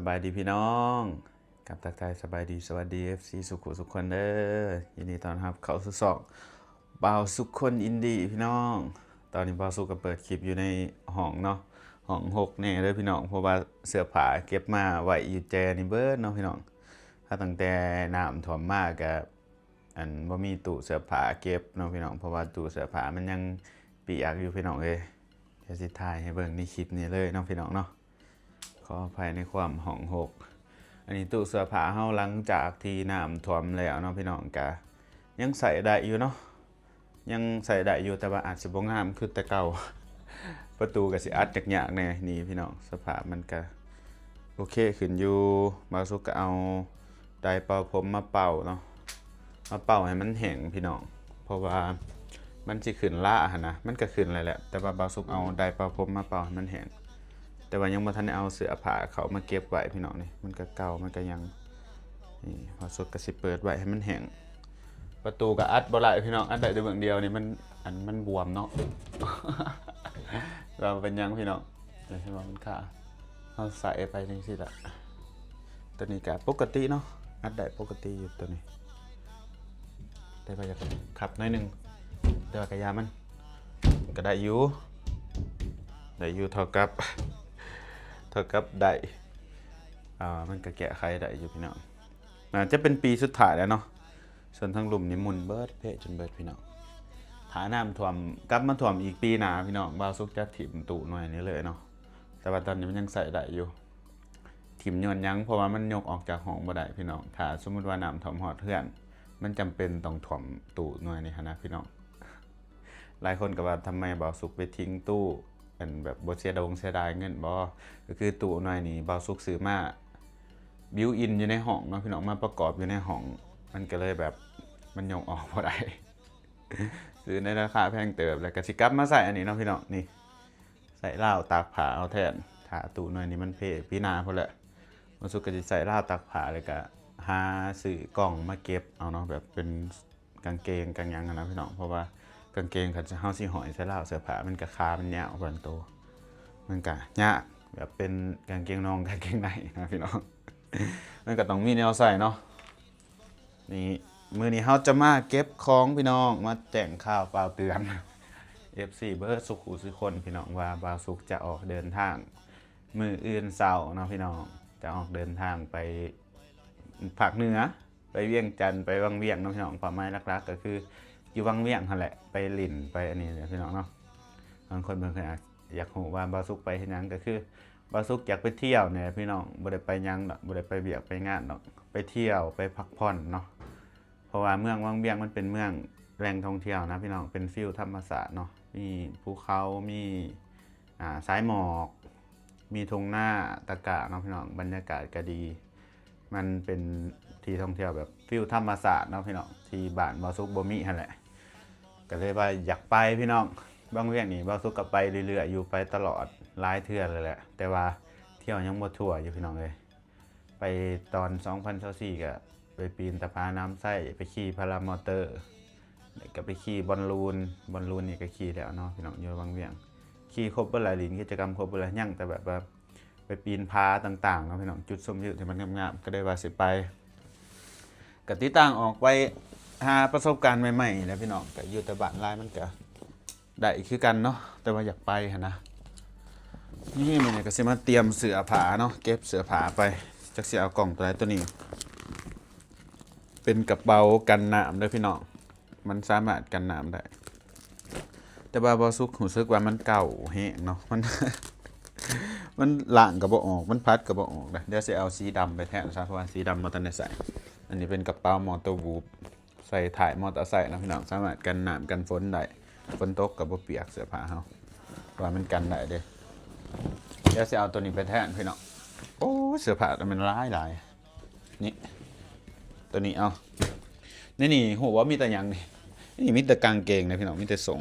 ບາຍດີພີ່ນ້ອງ ກັບທັກທາຍສະບາຍດີ ສະຫວັດດີ ເອັຟຊີ ສູ່ຜູ້ສູ່ຄົນເດີ. ຍິນດີຕ້ອນຮັບເຂົ້າສູ່ຊ່ອງບ່າວສຸກຄົນອິນດີພີ່ນ້ອງ. ຕອນນີ້ບ່າວສຸກກໍເປີດຄລິບຢູ່ໃນຫ້ອງເນາະ, ຫ້ອງຮົກແດ່ເດີພີ່ນ້ອງ ເພາະວ່າເສື້ອຜ້າເກັບມາໄວ້ຢູ່ແຈນີ້ເບິດເນາະພີ່ນ້ອງ. ຖ້າຕັ້ງແຕ່ນ້ຳຖ້ວມມາກໍ ອັນ ບໍ່ມີຕູ້ເສື້ອຜ້າເກັບເນາະພີ່ນ້ອງ ເພາະວ່າຕູ້ເສື້ອຜ້າມັນຍັງປຽກຢູ່ພີ່ນ້ອງເອີຍ. ດຽວຊິຖ່າຍໃຫ້ເບິ່ງໃນຄລິບນີ້ເລີຍເນາະພີ່ນ້ອງເນາະ. ຂໍອະໄພໃນຄວາມຮ້ອງຮົກ. ອັນນີ້ຕູ້ເສື້ອຜ້າເຮົາ ຫຼັງຈາກທີ່ນ້ຳຖ້ວມແລ້ວເນາະພີ່ນ້ອງ ກະຍັງໃຊ້ໄດ້ຢູ່ເນາະ, ຍັງໃຊ້ໄດ້ຢູ່ ແຕ່ວ່າອາດຊິບໍ່ງາມຄືແຕ່ເກົ່າ. ປະຕູກໍຊິອັດຍາກໆແດ່. ນີ້ພີ່ນ້ອງ ສະພາບມັນກະໂອເຄຂຶ້ນຢູ່. ບ່າວສຸກກໍເອົາໄດເປົ່າຜົມມາເປົ່າເນາະ, ມາເປົ່າໃຫ້ມັນແຫ້ງພີ່ນ້ອງ ເພາະວ່າມັນຊິຂຶ້ນລາຫັ້ນນະ. ມັນກໍຂຶ້ນແລ້ວແຫຼະ ແຕ່ວ່າບ່າວສຸກເອົາໄດເປົ່າຜົມມາເປົ່າໃຫ້ມັນແຫ້ງ. ແຕ່ວ່າຍັງບໍ່ທັນໄດ້ເອົາເສື້ອຜ້າເຂົ້າມາເກັບໄວ້ພີ່ນ້ອງ. ນີ້ມັນກໍເກົ່າ ມັນກໍຍັງ ນີ້ບ່າວສຸກກໍຊິເປີດໄວ້ໃຫ້ມັນແຫ້ງ. ປະຕູກໍອັດບໍ່ໄດ້ພີ່ນ້ອງ, ອັດໄດ້ແຕ່ເບື້ອງດຽວນີ້ ມັນ ອັນ ມັນບວມເນາະ. ວ່າເປັນຫຍັງພີ່ນ້ອງ ເຫັນວ່າມັນຄາ ເຮົາໃສ່ໄປຈັ່ງຊີ້ລະ. ຕົວນີ້ກໍປົກກະຕິເນາະ, ອັດໄດ້ປົກກະຕິຢູ່ຕົວນີ້ ແຕ່ວ່າຢາກຂັດໜ້ອຍໜຶ່ງ ແຕ່ວ່າກໍຢ່າມັນ ກໍໄດ້ຢູ່ ໄດ້ຢູ່ ເທົ່າກັບ ເທົ່າກັບໄດ້ ອ່າ ມັນກໍແກ້ໄຂໄດ້ຢູ່ພີ່ນ້ອງ. ໜ້າຈະເປັນປີສຸດທ້າຍແລ້ວເນາະ. ສ່ວນທາງລຸ່ມນີ້ໝຸ່ນເບິດ ເພະຈົນເບິດພີ່ນ້ອງ. ຖ້ານ້ຳຖ້ວມ ກັບມາຖ້ວມອີກປີໜ້າພີ່ນ້ອງ ບ່າວສຸກຈະຖິ້ມຕູ້ໜ່ວຍນີ້ເລີຍເນາະ. ແຕ່ວ່າຕອນນີ້ມັນຍັງໃຊ້ໄດ້ຢູ່. ຖິ້ມຍ້ອນຫຍັງ? ເພາະວ່າມັນຍົກອອກຈາກຫ້ອງບໍ່ໄດ້ພີ່ນ້ອງ. ຖ້າສົມມຸດວ່ານ້ຳຖ້ວມຮອດເຮືອນ ມັນຈຳເປັນຕ້ອງຖ້ວມຕູ້ໜ່ວຍນີ້ຫັ້ນນະພີ່ນ້ອງ. ຫຼາຍຄົນກໍວ່າ ທຳໄມບ່າວສຸກໄປຖິ້ມຕູ້ ອັນ ແບບບໍ່ເສຍດົງເສຍດາຍເງິນບໍ? ກໍຄືຕູ້ໜ່ວຍນີ້ບ່າວສຸກຊື້ມາບິວອິນຢູ່ໃນຫ້ອງເນາະພີ່ນ້ອງ, ມາປະກອບຢູ່ໃນຫ້ອງ ມັນກໍເລີຍແບບ ມັນຍົກອອກບໍ່ໄດ້. ຊື້ໃນລາຄາແພງເຕີບ ແລ້ວກໍຊິກັບມາໃຊ້ອັນນີ້ເນາະພີ່ນ້ອງ. ນີ້ ໃຊ້ລາວຕາກຜ້າເອົາແທນ. ຖ້າຕູ້ໜ່ວຍນີ້ມັນເພະປີໜ້າພຸ້ນແຫຼະ ບ່າວສຸກກໍຊິໃຊ້ລາວຕາກຜ້າ ແລ້ວກໍຫາຊື້ກ່ອງມາເກັບເອົາເນາະ, ແບບເປັນກາງເກງກາງຫຍັງຫັ້ນນະພີ່ນ້ອງ. ເພາະວ່າກາງເກງຄັນເຮົາຊິຫ້ອຍໃສ່ລາວເສື້ອຜ້າ ມັນກໍຂາມັນຍາວເກີນໂຕ, ມັນກໍຍາກ ແບບເປັນກາງເກງນອງກາງເກງໃນນະພີ່ນ້ອງ. ມັນກໍຕ້ອງມີແນວໃສ່ເນາະ. ນີ້ ມື້ນີ້ເຮົາຈະມາເກັບຂອງພີ່ນ້ອງ, ມາແຈ້ງຂ່າວກ່າວເຕືອນ ເອັຟຊີ ເບິດສູ່ຜູ້ສູ່ຄົນພີ່ນ້ອງ ວ່າບ່າວສຸກຈະອອກເດີນທາງມື້ອື່ນເຊົ້າເນາະພີ່ນ້ອງ. ຈະອອກເດີນທາງໄປພາກເໜືອ ໄປວຽງຈັນ ໄປວັງວຽງເນາະພີ່ນ້ອງ. ຄວາມໝາຍຫຼັກໆກໍຄືຢູ່ວັງວຽງຫັ້ນແຫຼະ ໄປຫຼິ້ນໄປອັນນີ້ແຫຼະພີ່ນ້ອງເນາະ. ບາງຄົນເພິ່ນກໍອາດຢາກຮູ້ວ່າບ່າວສຸກໄປເຮັດຫຍັງ, ກໍຄືບ່າວສຸກຢາກໄປທ່ຽວນີ້ແຫຼະພີ່ນ້ອງ, ບໍ່ໄດ້ໄປຫຍັງດອກ ບໍ່ໄດ້ໄປວຽກໄປງານດອກ, ໄປທ່ຽວໄປພັກຜ່ອນເນາະ. ເພາະວ່າເມືອງວັງວຽງມັນເປັນເມືອງແຫຼ່ງທ່ອງທ່ຽວນະພີ່ນ້ອງ, ເປັນຟີວທຳມະຊາດເນາະ, ມີພູເຂົາ ມີ ອ່າ ສາຍໝອກ ມີທົ່ງນາຕາກະເນາະພີ່ນ້ອງ. ບັນຍາກາດກໍດີ ມັນເປັນທີ່ທ່ອງທ່ຽວແບບຟີວທຳມະຊາດເນາະພີ່ນ້ອງ, ທີ່ບ້ານບ່າວສຸກບໍ່ມີຫັ້ນແຫຼະ. ກໍເລີຍວ່າຢາກໄປພີ່ນ້ອງ. ວັງວຽງນີ້ບ່າວສຸກກໍໄປເລື້ອຍໆຢູ່ ໄປຕະຫຼອດຫຼາຍເທື່ອເລີຍແຫຼະ, ແຕ່ວ່າທ່ຽວຍັງບໍ່ທົ່ວຢູ່ພີ່ນ້ອງເອີຍ. ໄປຕອນສອງພັນຊາວສີ່ ກໍໄປປີນຕາຜານ້ຳໃຊ້ ໄປຂີ່ພາລາມໍເຕີ ແລ້ວກໍໄປຂີ່ບອນລູນ, ບອນລູນນີ້ກໍຂີ່ແລ້ວເນາະພີ່ນ້ອງ ຢູ່ວັງວຽງ. ຂີ່ຄົບເບິດແຫຼະ, ຫຼິ້ນກິດຈະກຳຄົບເບິດແຫຼະ, ຍັງແຕ່ແບບວ່າໄປປີນຜາຕ່າງໆເນາະພີ່ນ້ອງ, ຈຸດຊົມວິວທີ່ມັນງາມໆ ກໍໄດ້ວ່າຊິໄປ. ກໍຕິດຕັ້ງອອກໄປຫາປະສົບການໃໝ່ໆແຫຼະພີ່ນ້ອງ. ກໍຢູ່ແຕ່ບ້ານຫຼາຍມັນກໍ ໄດ້ຄືກັນເນາະ, ແຕ່ວ່າຢາກໄປຫັ້ນນະ. ນີ້ມື້ນີ້ກໍຊິມາຕຽມເສື້ອຜ້າເນາະ, ເກັບເສື້ອຜ້າໄປ. ຈັກຊິເອົາກ່ອງຕົວໃດ? ຕົວນີ້ເປັນກະເປົາກັນນ້ຳເດີພີ່ນ້ອງ, ມັນສາມາດກັນນ້ຳໄດ້. ແຕ່ວ່າບ່າວສຸກຮູ້ສຶກວ່າມັນເກົ່າແຮງເນາະ, ມັນ ມັນລ້າງກໍບໍ່ອອກ ມັນພັດກໍບໍ່ອອກເດ້. ດຽວຊິເອົາສີດຳໄປແທນຊະ ເພາະວ່າສີດຳບໍ່ທັນໄດ້ໃສ່. ອັນນີ້ເປັນກະເປົາມໍເຕີບູບ ໃສ່ທ້າຍມໍເຕີໄຊເນາະພີ່ນ້ອງ, ສາມາດກັນນ້ຳກັນຝົນໄດ້, ຝົນຕົກກໍບໍ່ປຽກເສື້ອຜ້າເຮົາ ວ່າມັນກັນໄດ້ເດ້. ດຽວຊິເອົາຕົວນີ້ໄປແທນພີ່ນ້ອງ. ໂອ້ຍ ເສື້ອຜ້າມັນຫຼາຍໆ. ນີ້ ຕົວນີ້ເອົາ. ໃນນີ້ຮູ້ບໍ່ມີແຕ່ຫຍັງນີ້? ນີ້ມີແຕ່ກາງເກງນະພີ່ນ້ອງ, ມີແຕ່ສົ້ງ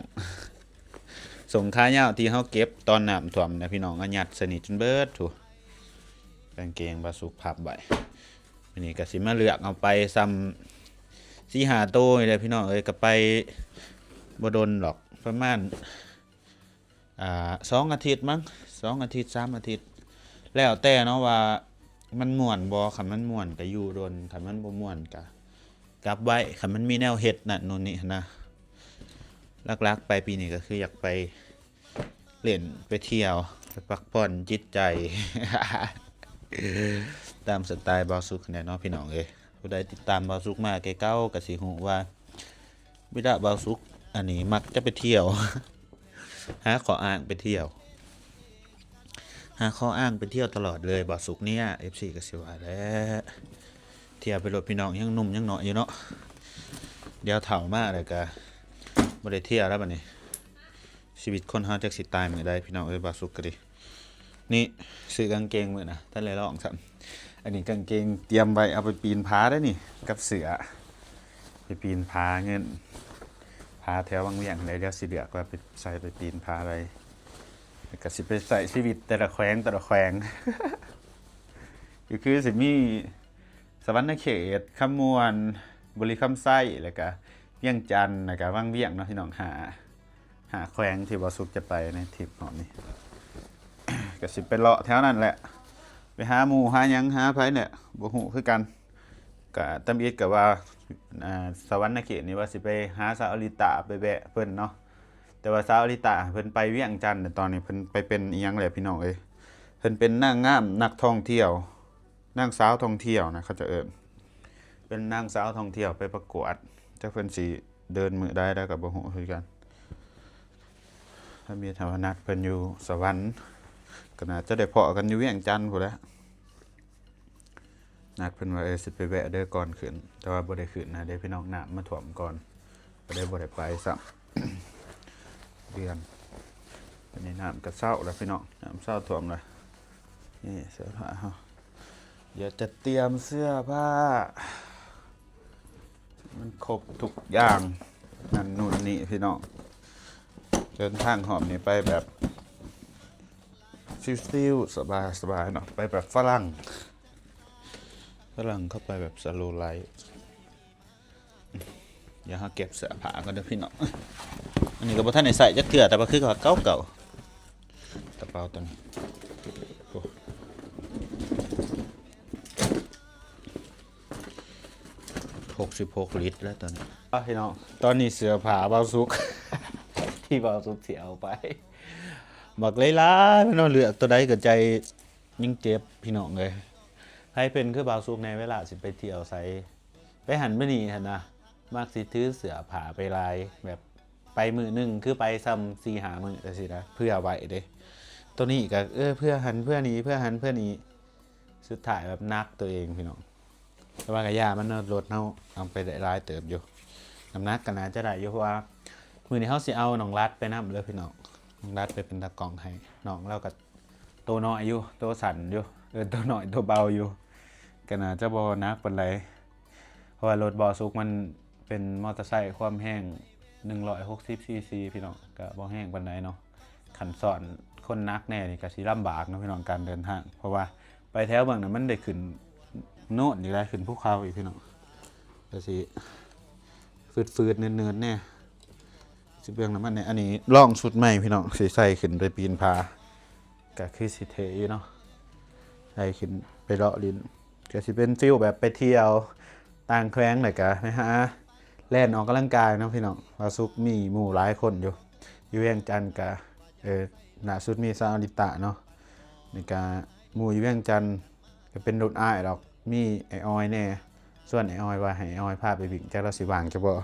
ສົ້ງຂາຍາວທີ່ເຮົາເກັບຕອນນ້ຳຖ້ວມນະພີ່ນ້ອງ, ເອົາຍັດໃສ່ນີ້ຈົນເບິດພຸ້ນ. ກາງເກງບ່າວສຸກພັບໄວ້. ມື້ນີ້ກໍຊິມາເລືອກເອົາໄປສ່ຳສີ່ຫ້າໂຕນີ້ແຫຼະພີ່ນ້ອງເອີຍ, ກໍໄປບໍ່ດົນດອກ ປະມານ ອ່າ ສອງອາທິດມັ້ງ, ສອງອາທິດ ສາມອາທິດ ແລ້ວແຕ່ເນາະວ່າ ມັນມ່ວນບໍ່? ຄັນມັນມ່ວນກະຢູ່ດົນ, ຄັນມັນບໍ່ມ່ວນກະກັບໄວ້, ຄັນມັນມີແນວເຮັດນັ້ນໂນ່ນນີ້ຫັ້ນນະ. ຫຼັກໆໄປປີນີ້ກະຄືຢາກໄປຫຼິ້ນ, ໄປທ່ຽວ, ໄປພັກຜ່ອນຈິດໃຈ ຕາມສະໄຕບ່າວສຸກຫັ້ນແຫຼະເນາະພີ່ນ້ອງເອີຍ. ຜູ້ໃດຕິດຕາມບ່າວສຸກມາແຕ່ເກົ່າກະຊິຮູ້ວ່າ ເວລາບ່າວສຸກ ອັນນີ້ ມັກຈະໄປທ່ຽວ ຫາຂໍ້ອ້າງໄປທ່ຽວ ຫາຂໍ້ອ້າງໄປທ່ຽວຕະຫຼອດເລີຍບ່າວສຸກເນຍ. ເອັຟຊີກະຊິວ່າແຫຼະ ທ່ຽວໄປໂລດພີ່ນ້ອງ, ຍັງໜຸ່ມຍັງນ້ອຍຢູ່ເນາະ, ດຽວເຖົ້າມາແລ້ວກະບໍ່ໄດ້ທ່ຽວແລ້ວບັດນີ້. ຊີວິດຄົນເຮົາຈັກຊິຕາຍມື້ໃດພີ່ນ້ອງເອີຍ. ບ່າວສຸກກະດີ ນີ້ ຊື້ກາງເກງມື້ນະ ທັນໄດ້ລອງຊ້ຳ. ອັນນີ້ກາງເກງຕຽມໄວ້ເອົາໄປປີນຜາເດ້ນີ້ ກັບເສື້ອ ໄປປີນຜາເງິນ ຜາແຖວວັງວຽງໃດ. ດຽວຊິເລືອກວ່າໄປໃສ່ໄປປີນຜາໃດ ແລ້ວກະຊິໄປໃຊ້ຊີວິດແຕ່ລະແຂວງ ແຕ່ລະແຂວງ ກະຄືຊິມີ ສະຫວັນນະເຂດ, ຄຳມ່ວນ, ບໍລິຄຳໄຊ ແລ້ວກະວຽງຈັນ ແລ້ວກະວັງວຽງເນາະພີ່ນ້ອງ. ຫ້າ ຫ້າແຂວງທີ່ບ່າວສຸກຈະໄປໃນທຣິບຮອບນີ້ ກະຊິໄປເລາະແຖວນັ້ນແຫຼະ ໄປຫາໝູ່ຫາຫຍັງຫາໃຜແຫຼະ ບໍ່ຮູ້ຄືກັນ. ກະທຳອິດກະວ່າ ອ່າ ສະຫວັນນະເຂດນີ້ວ່າຊິໄປຫາສາວອາລິຕາ ໄປແວະເພິ່ນເນາະ, ແຕ່ວ່າສາວອາລິຕາເພິ່ນໄປວຽງຈັນ ແລະຕອນນີ້ເພິ່ນໄປເປັນອີ່ຫຍັງແຫຼະພີ່ນ້ອງເອີຍ. ເພິ່ນເປັນນາງງາມນັກທ່ອງທ່ຽວ ນາງສາວທ່ອງທ່ຽວນະ ເຂົາຈະເອີ້ນ ເປັນນາງສາວທ່ອງທ່ຽວໄປປະກວດ. ຈັກເພິ່ນຊິເດີນມື້ໃດແລ້ວກະບໍ່ຮູ້ຄືກັນ. ທຳອິດວ່ານັດເພິ່ນຢູ່ສະຫວັນ ກະໜ້າຈະໄດ້ພໍ້ກັນຢູ່ວຽງຈັນພຸ້ນແຫຼະ. ນັດເພິ່ນວ່າ ເອີ ຊິໄປແວະເດີກ່ອນຂຶ້ນ ແຕ່ວ່າບໍ່ໄດ້ຂຶ້ນນະເດ້ພີ່ນ້ອງ, ນ້ຳມາຖ້ວມກ່ອນ ກະເລີຍບໍ່ໄດ້ໄປຊ້ຳ. ເດືອນ ອັນນີ້ນ້ຳກະເຊົາແລ້ວພີ່ນ້ອງ, ນ້ຳເຊົາຖ້ວມແລ້ວ. ນີ້ເສື້ອຜ້າເຮົາ ດຽວຈະຕຽມເສື້ອຜ້າ ມັນຄົບທຸກຢ່າງ ນັ້ນນູ້ນນີ້ພີ່ນ້ອງ. ເດີນທາງຮອບນີ້ໄປແບບຊິວໆ ສະບາຍໆເນາະ, ໄປແບບຝຣັ່ງ ຝຣັ່ງເຂົາໄປແບບສະໂລໄລຟ໌. ດຽວເຮົາເກັບເສື້ອຜ້າກ່ອນເດີພີ່ນ້ອງ. ອັນນີ້ກະບໍ່ທັນໄດ້ໃຊ້ຈັກເທື່ອ ແຕ່ວ່າຄືເກົ່າໆ ກະເປົາໂຕນີ້ ໂອ້ ຫົກສິບຫົກລິດແລ້ວຕອນນີ້. ອ່ະ ພີ່ນ້ອງ ຕອນນີ້ເສື້ອຜ້າບ່າວສຸກ ທີ່ບ່າວສຸກຊິເອົາໄປ ບັກຫຼາຍໆ ພີ່ນ້ອງ, ເລືອກໂຕໃດກະໃຈຍັງເຈັບພີ່ນ້ອງເອີຍ. ໃຜເປັນຄືບ່າວສຸກແດ່ ເວລາຊິໄປທ່ຽວໃສ ໄປຫັ້ນໄປນີ້ຫັ້ນນະ ມັກຊິຖືເສື້ອຜ້າໄປຫຼາຍ ແບບໄປມື້ໜຶ່ງຄືໄປຊ້ຳສີ່ຫ້າມື້ຈັ່ງຊີ້ນະ ເຜື່ອໄວ້ເດ້. ໂຕນີ້ກະ ເອີ ເຜື່ອຫັ້ນເຜື່ອນີ້ ເຜື່ອຫັ້ນເຜື່ອນີ້ ສຸດທ້າຍແບບໜັກໂຕເອງພີ່ນ້ອງ. ແຕ່ວ່າກະຢ່າມັນເນາະ, ລົດເຮົາເອົາໄປໄດ້ຫຼາຍເຕີບຢູ່ ນ້ຳໜັກກະໜ້າຈະໄດ້ຢູ່ ເພາະວ່າມື້ນີ້ເຮົາຊິເອົານ້ອງລັດໄປນຳເດີພີ່ນ້ອງ. ນ້ອງລັດໄປເປັນຕາກ້ອງໃຫ້ ນ້ອງລາວກະໂຕນ້ອຍຢູ່ ໂຕສັ້ນຢູ່ ເອີ ໂຕນ້ອຍໂຕເບົາຢູ່ ກະໜ້າຈະບໍ່ໜັກປານໃດ. ເພາະວ່າລົດບ່າວສຸກມັນເປັນມໍເຕີໄຊຄວາມແຮງໜຶ່ງຮ້ອຍຫົກສິບຊີຊີພີ່ນ້ອງ, ກະບໍ່ແຮງປານໃດເນາະ. ຄັນຊ້ອນຄົນໜັກແດ່ນີ້ກະຊິລຳບາກເນາະພີ່ນ້ອງ ການເດີນທາງ, ເພາະວ່າໄປແຖວເບື້ອງນັ້ນມັນໄດ້ຂຶ້ນໂນນອີກ ໄດ້ຂຶ້ນພູເຂົາອີກພີ່ນ້ອງ, ກະຊິຝືດໆເນີດໆແດ່. ຊິເບິ່ງນຳມັນແດ່. ອັນນີ້ລອງຊຸດໃໝ່ພີ່ນ້ອງ ຊິໃສ່ຂຶ້ນໄປປີນຜາ ກະຄືຊິເທ່ຢູ່ເນາະ, ໃສ່ຂຶ້ນໄປເລາະຫຼິ້ນ ກະຊິເປັນຟີວແບບໄປທ່ຽວຕ່າງແຂວງ ແລ້ວກະໄປຫາແລ່ນອອກກຳລັງກາຍເນາະພີ່ນ້ອງ. ບ່າວສຸກມີໝູ່ຫຼາຍຄົນຢູ່ ຢູ່ວຽງຈັນກະ ເອີ ລ່າສຸດມີສາວອາລິຕະເນາະ, ແລ້ວກະໝູ່ຢູ່ວຽງຈັນກະເປັນລຸ້ນອ້າຍດອກ ມີອ້າຍອອຍແດ່. ຊວນອ້າຍອອຍວ່າໃຫ້ອ້າຍອອຍພາໄປວິ່ງ ຈັກລາວຊິວ່າງຈັກບໍ່.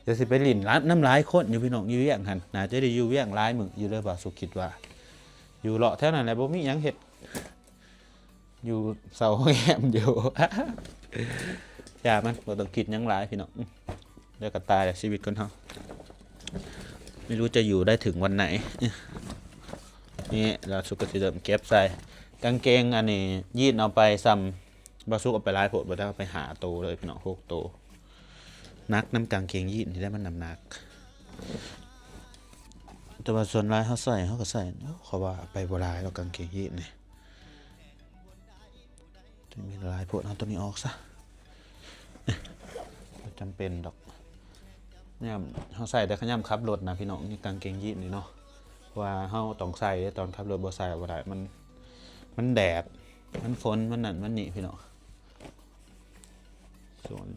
ດຽວຊິໄປຫຼິ້ນນຳຫຼາຍຄົນຢູ່ພີ່ນ້ອງ ຢູ່ວຽງຫັ້ນ ໜ້າຈະໄດ້ຢູ່ວຽງຫຼາຍມື້ຢູ່ເດີ ບ່າວສຸກຄິດວ່າ. ຢູ່ເລາະແຖວນັ້ນແຫຼະ ບໍ່ມີຫຍັງເຮັດ ຢູ່ເຊົ່າໂຮງແຮມຢູ່. ຢ່າມັນ ບໍ່ຕ້ອງຄິດຫຍັງຫຼາຍພີ່ນ້ອງ. ດຽວກະຕາຍແຫຼະຊີວິດຄົນເຮົາ ໄມ່ຮູ້ຈະຢູ່ໄດ້ເຖິງວັນໄຫນ. ນີ້ ບ່າວສຸກກະຊິເລີ່ມເກັບໃສ່ກາງເກງ ອັນນີ້ຢີນເອົາໄປຊ້ຳ ບ່າວສຸກເອົາໄປຫຼາຍໂພດ ບໍ່ໄດ້ເອົາໄປຫ້າໂຕເລີຍພີ່ນ້ອງ ຫົກໂຕ. ໜັກນຳກາງເກງຢີນນີ້ແຫຼະ ມັນນ້ຳໜັກ. ແຕ່ວ່າສ່ວນຫຼາຍເຮົາໃສ່ ເຮົາກະໃສ່ ເອີ ເຂົາວ່າເອົາໄປບໍ່ຫຼາຍດອກກາງເກງຢີນນີ້ ມີຫຼາຍໂພດ. ເອົາໂຕນີ້ອອກຊະ ບໍ່ຈຳເປັນດອກ ຍາມເຮົາໃສ່ແຕ່ຍາມຂັບລົດນະພີ່ນ້ອງ. ນີ້ກາງເກງຢີນນີ້ເນາະ ເພາະວ່າເຮົາຕ້ອງໃສ່ເດ້ ຕອນຂັບລົດບໍ່ໃສ່ບໍ່ໄດ້ ມັນ ມັນແດດ. ມັນຝົນ ມັນນັ້ນ ມັນນີ້ ພີ່ນ້ອງ. ສ່ວນ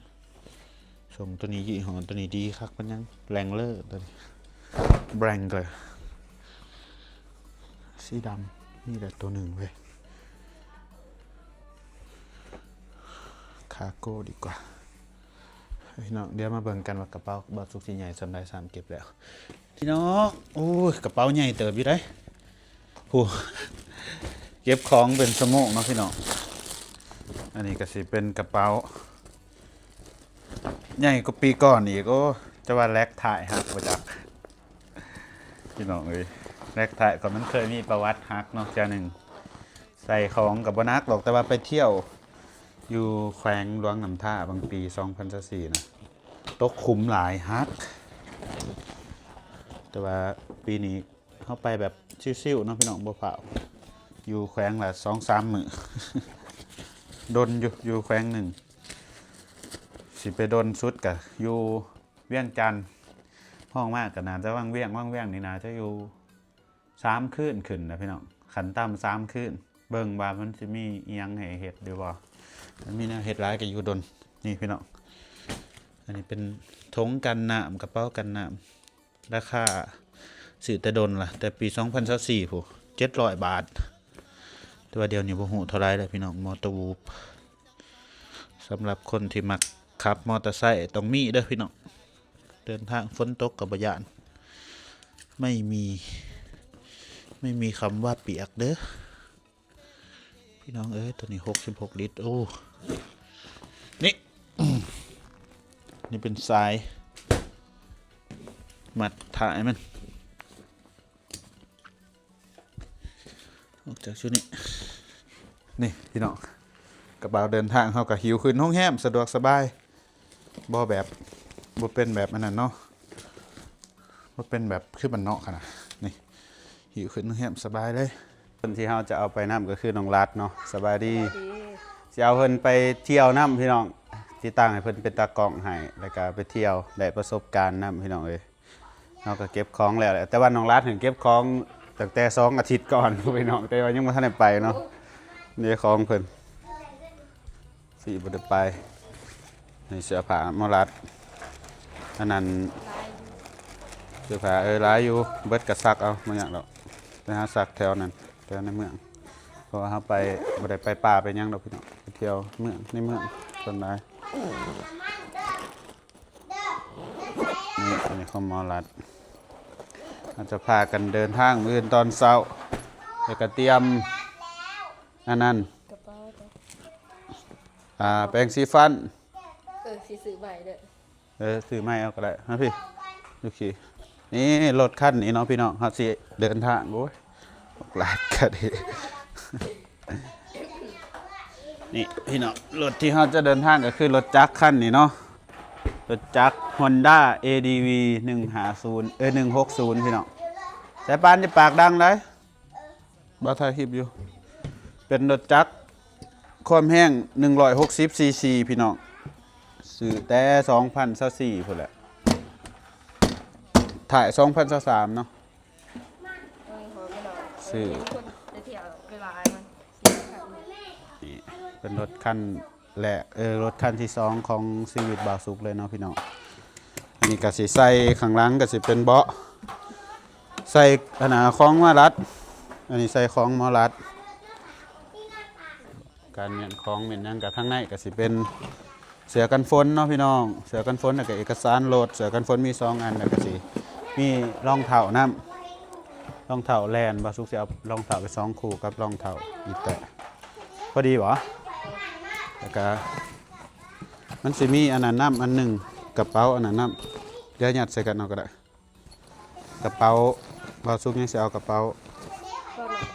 ສົ່ງໂຕນີ້ ຍີ່ຫໍ້ໂຕນີ້ດີຄັກປານຫຍັງ Wrangler ໂຕນີ້ Wrangler ສີດຳ ມີແຕ່ໂຕໜຶ່ງເວີຍ. ຄາໂກ້ດີກວ່າພີ່ນ້ອງ. ດຽວມາເບິ່ງກັນວ່າກະເປົາບ່າວສຸກຊິໃຫຍ່ສ່ຳໃດ. ສາມເກັບແລ້ວພີ່ນ້ອງ. ໂອ້ຍ ກະເປົາໃຫຍ່ເຕີບຢູ່ເດ້. ຜູ້ ເກັບຂອງເປັນຊົ່ວໂມງເນາະພີ່ນ້ອງ. ອັນນີ້ກະຊິເປັນກະເປົາໃຫຍ່ກວ່າປີກ່ອນອີກ. ໂອ້ ຈະວ່າແລັກທ້າຍຫັກບໍ່ຈັກພີ່ນ້ອງເອີຍ. ແລັກທ້າຍກໍມັນເຄີຍມີປະຫວັດຫັກເນາະ ເທື່ອໜຶ່ງ. ໃສ່ຂອງກໍບໍ່ໜັກດອກ ແຕ່ວ່າໄປທ່ຽວຢູ່ແຂວງຫຼວງນ້ຳທາບາງປີ ສອງພັນຊາວສີ່ນະ ຕົກຂຸມຫຼາຍຫັກ. ແຕ່ວ່າປີນີ້ ເຮົາໄປແບບຊິວໆເນາະພີ່ນ້ອງ ບໍ່ຟ້າວ. ຢູ່ແຂວງລະສອງສາມມື້ ດົນຢູ່ ຢູ່ແຂວງໜຶ່ງ. ຊິໄປດົນສຸດກະຢູ່ວຽງຈັນ ຮອງມາກະໜ້າຈະວັງວຽງ ວັງວຽງນີ້ໜ້າຈະຢູ່ສາມຄືນຂຶ້ນນະພີ່ນ້ອງ. ຂັ້ນຕ່ຳສາມຄືນ ເບິ່ງວ່າມັນຊິມີອີ່ຫຍັງໃຫ້ເຮັດຫຼືບໍ່. ມັນມີແນວເຮັດຫຼາຍກະຢູ່ດົນ. ນີ້ພີ່ນ້ອງ ອັນນີ້ເປັນຖົງກັນນ້ຳ ກະເປົາກັນນ້ຳ. ລາຄາຊື້ແຕ່ດົນລະ ແຕ່ປີສອງພັນຊາວສີ່ພຸ້ນ ເຈັດຮ້ອຍບາດ. ແຕ່ວ່າດຽວນີ້ບໍ່ຮູ້ເທົ່າໃດແລ້ວພີ່ນ້ອງ. ມໍເຕີວູບ ສຳລັບຄົນທີ່ມັກຂັບມໍເຕີໄຊຕ້ອງມີເດີພີ່ນ້ອງ. ເດີນທາງຝົນຕົກກໍບໍ່ຢ້ານ ໄມ່ມີ ໄມ່ມີຄຳວ່າປຽກເດີ. ພີ່ນ້ອງເອີຍ ໂຕນີ້ຫົກສິບຫົກລິດ. ໂອ້ ນີ້ ນີ້ເປັນສາຍມັດທ້າຍມັນ ອອກຈາກຊຸດນີ້. ນີ້ພີ່ນ້ອງ ກະເປົາເດີນທາງເຮົາກະຫິ້ວຂຶ້ນໂຮງແຮມສະດວກສະບາຍ. ບໍ່ແບບ ບໍ່ເປັນແບບອັນນັ້ນເນາະ ບໍ່ເປັນແບບຄືບ້ານນອກຫັ້ນນະ. ນີ້ ຫິ້ວຂຶ້ນໂຮງແຮມສະບາຍເລີຍ. ຄົນທີ່ເຮົາຈະເອົາໄປນຳກໍຄືນ້ອງລັດເນາະ. ສະບາຍດີ. ສະບາຍດີ. ຊິເອົາເພິ່ນໄປທ່ຽວນຳພີ່ນ້ອງ ຕິດຕັ້ງໃຫ້ເພິ່ນເປັນຕາກ້ອງໃຫ້ ແລ້ວກະໄປທ່ຽວໄດ້ປະສົບການນຳພີ່ນ້ອງເອີຍ. ເຮົາກໍເກັບຂອງແລ້ວແຫຼະ ແຕ່ວ່ານ້ອງລັດຫັ້ນເກັບຂອງຕັ້ງແຕ່ສອງອາທິດກ່ອນພີ່ນ້ອງ ແຕ່ວ່າຍັງບໍ່ທັນໄດ້ໄປເນາະ. ນີ້ຂອງເພິ່ນ ຊິບໍ່ໄດ້ໄປ. ໃນເສື້ອຜ້າມາລັດ ອັນນັ້ນ ເສື້ອຜ້າ ເອີ ຫຼາຍຢູ່ ເບິດກະຊັກເອົາ ບໍ່ຫຍັງດອກ. ໄປຫາຊັກແຖວນັ້ນ ແຖວໃນເມືອງ ເພາະວ່າເຮົາໄປ ບໍ່ໄດ້ໄປປ່າໄປຫຍັງດອກພີ່ນ້ອງ ໄປທ່ຽວເມືອງ ໃນເມືອງສ່ວນຫຼາຍ. ນີ້ ອັນນີ້ຂອງໝໍລັດ ເຮົາຈະພາກັນເດີນທາງມື້ອື່ນຕອນເຊົ້າ ແລ້ວກະຕຽມອັນນັ້ນ ກະເປົາ ອ່າ ແປງສີຟັນ. ເອີ ຊິຊື້ໃໝ່ເດີ. ເອີ ຊື້ໃໝ່ເອົາກໍໄດ້ ມາພີ້ ລູກຂີ່. ນີ້ລົດຄັນນີ້ເນາະພີ່ນ້ອງ ເຮົາຊິເດີນທາງ. ໂອ້ຍ ບັກຫຼາດກະດີ. ນີ້ພີ່ນ້ອງ ລົດທີ່ເຮົາຈະເດີນທາງກໍຄືລົດຈັກຄັນນີ້ເນາະ ລົດຈັກ Honda ເອ ດີ ວີ ໜຶ່ງຫ້າສູນ ເອີ ໜຶ່ງຫົກສູນພີ່ນ້ອງ. ສາຍປານຢ່າປາກດັງໄດ໋ ບ່າວຖ່າຍຄລິບຢູ່. ເປັນລົດຈັກຄວາມແຮງໜຶ່ງຮ້ອຍຫົກສິບຊີຊີພີ່ນ້ອງ ຊື້ແຕ່ສອງພັນຊາວສີ່ພຸ້ນແຫຼະ ທ້າຍສອງພັນຊາວສາມເນາະ. ເບິ່ງໂຫພີ່ນ້ອງ ຊື້ ເຫັນຄົນໄປທ່ຽວຫຼາຍໆ ມັນ ນີ້ເປັນລົດຄັນແລກ ເອີ ລົດຄັນທີສອງຂອງຊີວິດບ່າວສຸກເລີຍເນາະພີ່ນ້ອງ. ອັນນີ້ກະຊິໃສ່ ຂ້າງຫຼັງກະຊິເປັນເບາະ ໃສ່ອັນນ່າ ຂອງໝໍລັດ ອັນນີ້ໃສ່ຂອງໝໍລັດ ການມ້ຽນຂອງມ້ຽນຫຍັງກະ ທາງໃນກະຊິເປັນເສື້ອກັນຝົນເນາະພີ່ນ້ອງ ເສື້ອກັນຝົນ ແລ້ວກະເອກະສານລົດ. ເສື້ອກັນຝົນມີສອງອັນ ແລ້ວກະຊິມີລອງເທົ້ານຳ ລອງເທົ້າແລ່ນ ບ່າວສຸກຊິເອົາລອງເທົ້າໄປສອງຄູ່ກັບລອງເທົ້າອີແຕະ ພໍດີບໍ່? ແລ້ວກະມັນຊິມີອັນນັ້ນນຳອັນໜຶ່ງ ກະເປົາອັນນັ້ນນຳ ດຽວຍັດໃສ່ກັນເອົາກໍໄດ້. ກະເປົາ ບ່າວສຸກຍັງຊິເອົາກະເປົາ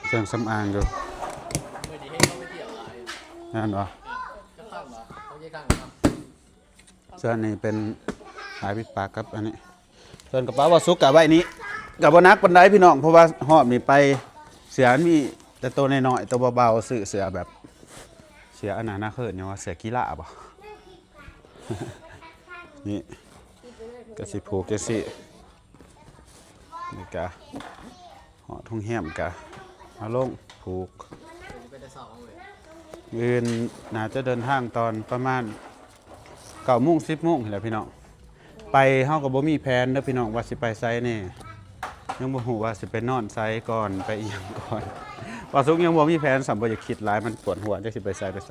ເຄື່ອງສຳອາງຢູ່ ແມ່ນບໍ່? ສ່ວນນີ້ເປັນສາຍປິດປາກກັບອັນນີ້ ສ່ວນກະເປົາບ່າວສຸກກະໄວ້ນີ້ ກະບໍ່ໜັກປານໃດພີ່ນ້ອງ ເພາະວ່າຮອບນີ້ໄປເສື້ອມັນມີແຕ່ໂຕນ້ອຍໆ ໂຕເບົາໆ ຊື້ເສື້ອແບບ ເສື້ອອັນນັ້ນນະ ເອີ້ນຫຍັງວ່າ ເສື້ອກິລາບໍ່? ນີ້ກະຊິຜູກຈັ່ງຊີ້ ນີ້ກະຮອດໂຮງແຮມກະເອົາລົງຜູກ. ມື້ອື່ນໜ້າຈະເດີນທາງຕອນປະມານເກົ້າໂມງ ສິບໂມງນີ້ແຫຼະພີ່ນ້ອງ. ໄປເຮົາກໍບໍ່ມີແຜນເດີພີ່ນ້ອງ ວ່າຊິໄປໃສແດ່, ຍັງບໍ່ຮູ້ວ່າຊິໄປນອນໃສກ່ອນ ໄປອີ່ຫຍັງກ່ອນ. ບ່າວສຸກຍັງບໍ່ມີແຜນຊ້ຳ ບໍ່ຢາກຄິດຫຼາຍ ມັນປວດຫົວ ຈັກຊິໄປໃສໄປໃສ.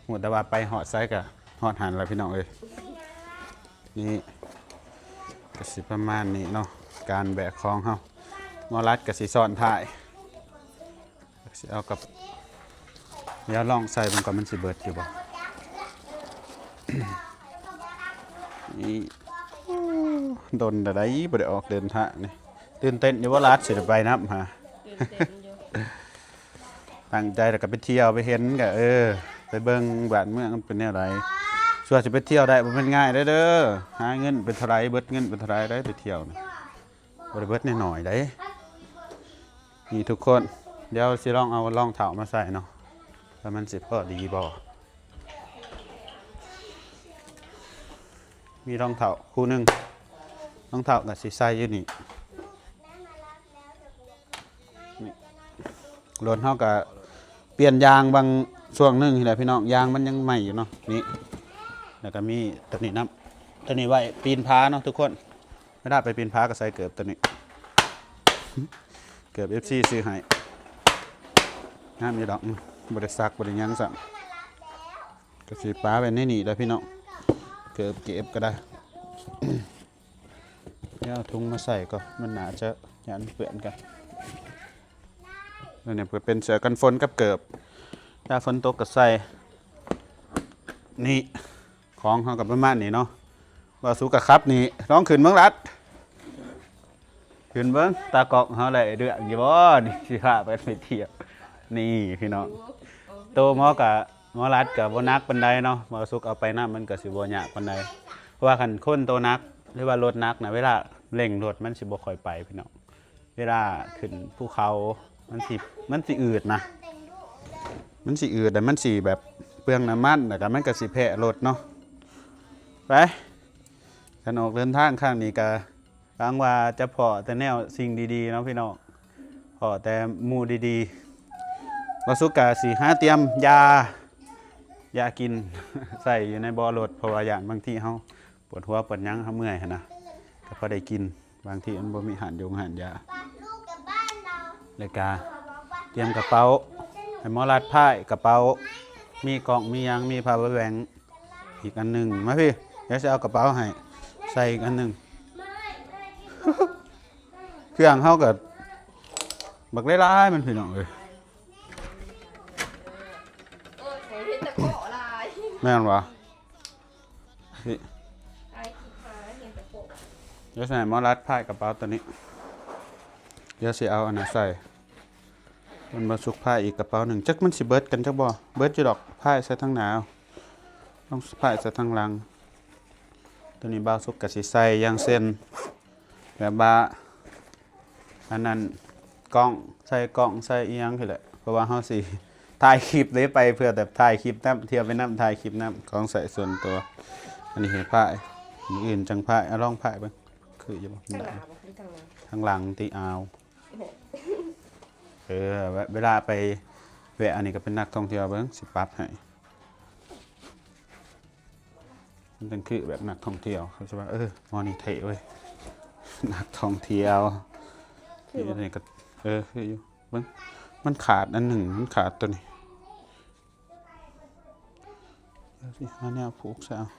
ຮູ້ແຕ່ວ່າໄປຮອດໃສກໍຮອດຫັ້ນລະພີ່ນ້ອງເອີຍ. ນີ້ກໍຊິປະມານນີ້ເນາະ ການແບກຂອງເຮົາ. ໝໍລັດກໍຊິຊ້ອນທ້າຍ ຊິເອົາກັບ ດຽວລອງໃສ່ເບິ່ງກ່ອນ ມັນຊິເບິດຢູ່ບໍ່. ນີ້ ໂອ້ ດົນແລ້ວໃດ໋ ບໍ່ໄດ້ອອກເດີນທາງນີ້. ຕື່ນເຕັ້ນຢູ່ບໍ່ລັດ ຊິໄດ້ໄປນຳຫາ? ຕື່ນເຕັ້ນຢູ່. ຕັ້ງໃຈແລ້ວກໍໄປທ່ຽວໄປເຫັນ ກໍ ເອີ ໄປເບິ່ງບ້ານເມືອງມັນເປັນແນວໃດ. ສ່ວນຊິໄປທ່ຽວໄດ້ບໍ່ແມ່ນງ່າຍເດີ ເດີ ຫາເງິນໄປເທົ່າໃດ ເບິດເງິນໄປເທົ່າໃດໄດ໋ ໄປທ່ຽວນະ ບໍ່ໄດ້ເບິດນ້ອຍໆໃດ໋. ນີ້ທຸກຄົນ ດຽວຊິລອງເອົາລອງເທົ້າມາໃສ່ເນາະ ວ່າມັນຊິພໍດີບໍ່. ມີລອງເທົ້າຄູ່ໜຶ່ງ ລອງເທົ້າກໍຊິໃສ່ຢູ່ນີ້. ນີ້ ລົດເຮົາກໍປ່ຽນຢາງບາງຊ່ວງໜຶ່ງນີ້ແຫຼະພີ່ນ້ອງ ຢາງມັນຍັງໃໝ່ຢູ່ເນາະ. ນີ້ ແລ້ວກໍມີຕົວນີ້ນຳ ຕົວນີ້ໄວ້ປີນຜາເນາະທຸກຄົນ. ເວລາໄປປີນຜາກໍໃສ່ເກີບຕົວນີ້ ເກີບເອັຟຊີຊື້ໃຫ້ ງາມຢູ່ດອກ ອືມ ບໍ່ໄດ້ຊັກບໍ່ໄດ້ຫຍັງຊ້ຳ. ກໍຊິປະໄວ້ໃນນີ້ແຫຼະພີ່ນ້ອງ ເກີບເກັບກໍໄດ້. ດຽວເອົາຖົງມາໃສ່ກ່ອນ ມັນໜ້າຈະຢ້ານເປື້ອນກັນ. ແລ້ວນີ້ກໍເປັນເສື້ອກັນຝົນກັບເກີບ ຖ້າຝົນຕົກກໍໃສ່. ນີ້ ຂອງເຮົາກໍປະມານນີ້ເນາະ. ບ່າວສຸກກໍຂັບນີ້ ລອງຂຶ້ນເບິ່ງລັດ ຂຶ້ນເບິ່ງ ຕາກ້ອງເຮົາໄດ້ເລື່ອງຢູ່ບໍ່ນີ້ ຊິພາໄປໄປທ່ຽວ. ນີ້ພີ່ນ້ອງ ໂຕໝໍກະ ໝໍລັດກະບໍ່ໜັກປານໃດເນາະ ບ່າວສຸກເອົາໄປນຳມັນກະຊິບໍ່ຍາກປານໃດ ເພາະວ່າຄັນຄົນໂຕໜັກ ຫຼືວ່າລົດໜັກນະ ເວລາເລັ່ງລົດມັນຊິບໍ່ຄ່ອຍໄປພີ່ນ້ອງ. ເວລາຂຶ້ນພູເຂົາມັນຊິ ມັນຊິອືດນະ ມັນຊິອືດ ແລ້ວມັນຊິແບບເປືອງນ້ຳມັນ ແລ້ວກະມັນກະຊິແພ້ລົດເນາະ. ໄປ ການອອກເດີນທາງຄັ້ງນີ້ກະ ຫວັງວ່າຈະພໍ້ແຕ່ແນວສິ່ງດີໆເນາະພີ່ນ້ອງ ພໍ້ແຕ່ໝູ່ດີໆ. ບ່າວສຸກກະຊິຫາຕຽມຢາ ຢາກິນ ໃສ່ຢູ່ໃນເບາະລົດ ເພາະວ່າຢ້ານບາງທີເຮົາປວດຫົວປວດຫຍັງ ເຮົາເມື່ອຍຫັ້ນນະ ກໍພໍໄດ້ກິນ. ບາງທີມັນບໍ່ມີຮ້ານຢົງຮ້ານຢາ ແລ້ວກະຕຽມກະເປົາ ໃຫ້ໝໍລັດພາຍກະເປົາ ມີກ້ອງມີຫຍັງ ມີພາວເວີແບັງ ອີກອັນໜຶ່ງ ມາພີ້ ດຽວຊິເອົາກະເປົາໃຫ້ ໃສ່ອີກອັນໜຶ່ງ. ເຄື່ອງເຮົາກໍບັກຫຼາຍໆ ມັນພີ່ນ້ອງເອີຍ. ໂອ້ຍ ເຫັນແຕ່ເກາະຫຼາຍ ແມ່ນຫວາ? ນີ້ ອ້າຍຄິດຫາເຫັນແຕ່ເກາະ. ດຽວຊິໃຫ້ໝໍລັດພາຍກະເປົາໂຕນີ້ ດຽວຊິເອົາອັນນັ້ນໃສ່. ມັນບໍ່ສຸກພາຍອີກກະເປົາໜຶ່ງ ຈັກມັນຊິເບິດກັນຈັກບໍ່? ເບິດຢູ່ດອກ ພາຍໃສ່ທາງໜ້າ ເອົາ ຕ້ອງພາຍໃສ່ທາງຫຼັງ. ໂຕນີ້ບ່າວສຸກກະຊິໃສ່ຢ່າງເຊັ່ນ ແບບວ່າ ອັນນັ້ນ ກ້ອງ ໃສ່ກ້ອງ ໃສ່ອີ່ຫຍັງຊີ້ແຫຼະ ເພາະວ່າເຮົາຊິຖ່າຍຄລິບເດ້ ໄປເພື່ອແບບຖ່າຍຄລິບນຳ ທ່ຽວໄປນຳ ຖ່າຍຄລິບນຳ ຂອງໃຊ້ສ່ວນຕົວ. ອັນນີ້ໃຫ້ພາຍ ມື້ອື່ນຈັ່ງພາຍ ເອົາລອງພາຍເບິ່ງ ຄືຢູ່ບໍ່? ທາງໜ້າບໍ່ ຫຼືທາງຫຼັງ? ທາງຫຼັງຕິ ອ້າວ. ເອີ ເວລາໄປແວະອັນນີ້ກໍເປັນນັກທ່ອງທ່ຽວເບິ່ງ ຊິປັບໃຫ້ ມັນຈັ່ງຄືແບບນັກທ່ອງທ່ຽວ ເຂົາຈະວ່າ ເອີ ໝໍນີ້ເທ່ເວີ້ຍ ນັກທ່ອງທ່ຽວ. ຄືບໍ່? ນີ້ກໍ ເອີ ຄືຢູ່ ເບິ່ງ ມັນຂາດອັນໜຶ່ງ ມັນຂາດໂຕນີ້. ດຽວຊິຫາແນວຜູກໃສ່ເອົາ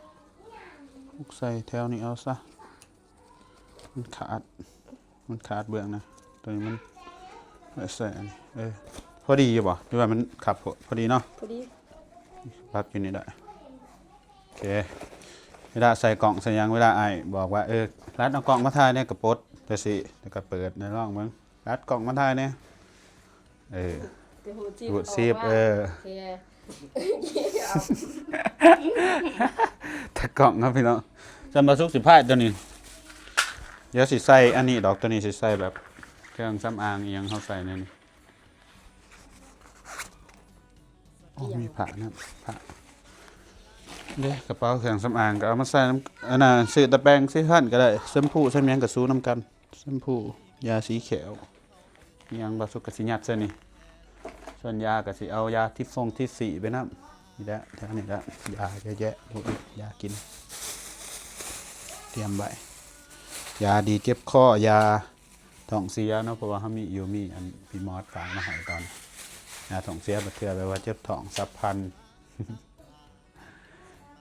ຜູກໃສ່ແຖວນີ້ເອົາຊະ ມັນຂາດ ມັນຂາດເບື້ອງນະ ໂຕນີ້ມັນໄວ້ໃສ່ອັນນີ້. ເອີ ພໍດີຢູ່ບໍ່ ຫຼືວ່າມັນຂັບໂພດ? ພໍດີເນາະ ພໍດີ ປັບຢູ່ນີ້ໄດ້. ໂອເຄ ເວລາໃສ່ກ້ອງໃສ່ຫຍັງ ເວລາອ້າຍບອກວ່າ ເອີ ລັດເອົາກ້ອງມາຖ່າຍແດ່ ກໍປົດຈັ່ງຊີ້ ແລ້ວກໍເປີດ ແລ້ວລອງເບິ່ງ ລັດກ້ອງມາຖ່າຍແດ່. ເອີ ຈະຮູ້ຊິບ ຮູ້ຊິບ ເອີ ໂອເຄ ຕາກ້ອງເນາະພີ່ນ້ອງ. ຊັ້ນບ່າວສຸກຊິພາຍໂຕນີ້ ດຽວຊິໃສ່ອັນນີ້ດອກ ໂຕນີ້ຊິໃສ່ແບບເຄື່ອງສຳອາງອີ່ຫຍັງ ເຮົາໃສ່ໃນນີ້. ໂອ້ ມີຜ້ານຳ ຜ້າເດ້ ກະເປົາເຄື່ອງສຳອາງກໍເອົາມາໃສ່ນຳ. ອັນນ່າ ຊື້ແຕ່ແປງສີຟັນກໍໄດ້ ແຊມພູ ແຊມຫຍັງກໍສູນຳກັນ. ແຊມພູ ຢາສີແຂ້ວ ອີ່ຫຍັງ ບ່າວສຸກກໍຊິຍັດໃສ່ນີ້. ສ່ວນຢາກໍຊິເອົາຢາທິບຟົງທິບສີ່ໄປນຳ. ນີ້ແຫຼະ ແຖວນີ້ແຫຼະ ຢາເຍາະແຍະ ບໍ່ອຶດຢາກິນ ຕຽມໄວ້. ຢາດີເຈັບຄໍ ຢາທ້ອງເສຍເນາະ ເພາະວ່າເຮົາມີຢູ່ ມີອັນພີ່ມອດຝາກມາໃຫ້ຕອນ ຢາທ້ອງເສຍ ບາງເທື່ອແບບວ່າເຈັບທ້ອງສັບພັນ.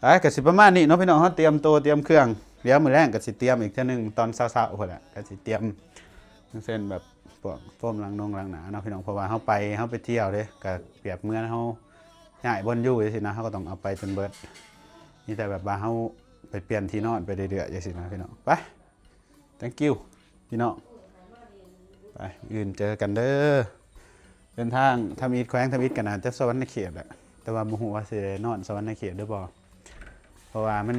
ໄອ້ ກໍຊິປະມານນີ້ເນາະພີ່ນ້ອງ ເຮົາຕຽມໂຕຕຽມເຄື່ອງ ດຽວມື້ແລງກໍຊິຕຽມອີກເທື່ອໜຶ່ງຕອນເຊົ້າໆ ພຸ້ນແຫຼະ ກໍຊິຕຽມ ຢ່າງເຊັ່ນແບບພວກໂຟມລ້າງນົງລ້າງໜ້າເນາະພີ່ນ້ອງ ເພາະວ່າເຮົາໄປ ເຮົາໄປທ່ຽວເດ້ ກໍປຽບເໝືອນເຮົາຍ້າຍບ່ອນຢູ່ຈັ່ງຊີ້ນະ ເຮົາກໍຕ້ອງເອົາໄປຈົນເບິດ. ມີແຕ່ແບບວ່າເຮົາໄປປ່ຽນທີ່ນອນໄປເລື້ອຍໆ ຈັ່ງຊີ້ນະພີ່ນ້ອງ. ໄປ thank you ພີ່ນ້ອງ ໄປ ອື່ນເຈີກັນເດີ. ເດີນທາງທຳອິດ ແຂວງທຳອິດກໍໜ້າຈະສະຫວັນນະເຂດແຫຼະ ແຕ່ວ່າບໍ່ຮູ້ວ່າຊິໄດ້ນອນສະຫວັນນະເຂດຫຼືບໍ່ ເພາະວ່າມັນ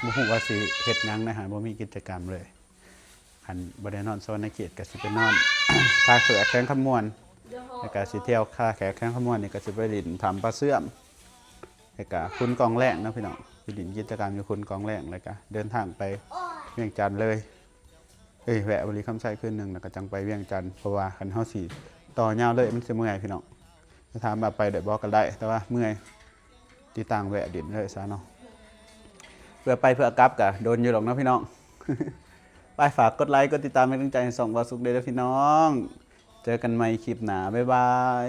ບໍ່ຮູ້ວ່າຊິເຮັດຫຍັງນະ ຫາບໍ່ມີກິດຈະກຳເລີຍ. ຄັນບໍ່ໄດ້ນອນສະຫວັນນະເຂດກໍຊິໄປນອນທ່າແຂກແຂວງຄຳມ່ວນ ແລ້ວກໍຊິທ່ຽວທ່າແຂກແຂວງຄຳມ່ວນນີ້ ກໍຊິໄປຫຼິ້ນຖ້ຳປາເຊື່ອມ ແລ້ວກະຂຸນກອງແລ້ງເນາະພີ່ນ້ອງ ໄປຫຼິ້ນກິດຈະກຳຢູ່ຂຸນກອງແລ້ງ ແລ້ວກະເດີນທາງໄປວຽງຈັນເລີຍ. ເອີຍ ແວະບໍລິຄຳໄຊຄືນໜຶ່ງ ແລ້ວກະຈັ່ງໄປວຽງຈັນ ເພາະວ່າຄັນເຮົາຊິຕໍ່ຍາວເລີຍມັນຊິເມື່ອຍພີ່ນ້ອງ. ຖາມວ່າໄປໄດ້ບໍ່ ກໍໄດ້ ແຕ່ວ່າເມື່ອຍ ຕິດຕັ້ງແວະຫຼິ້ນເລີຍຊະເນາະ. ເພື່ອໄປເພື່ອກັບກະດົນຢູ່ດອກເນາະພີ່ນ້ອງ. ໄປ ຝາກກົດໄລ ກົດຕິດຕາມເປັນກຳລັງໃຈໃຫ້ຊ່ອງບ່າວສຸກເດີພີ່ນ້ອງ. ເຈີກັນໃໝ່ຄລິບໜ້າ ບາຍບາຍ.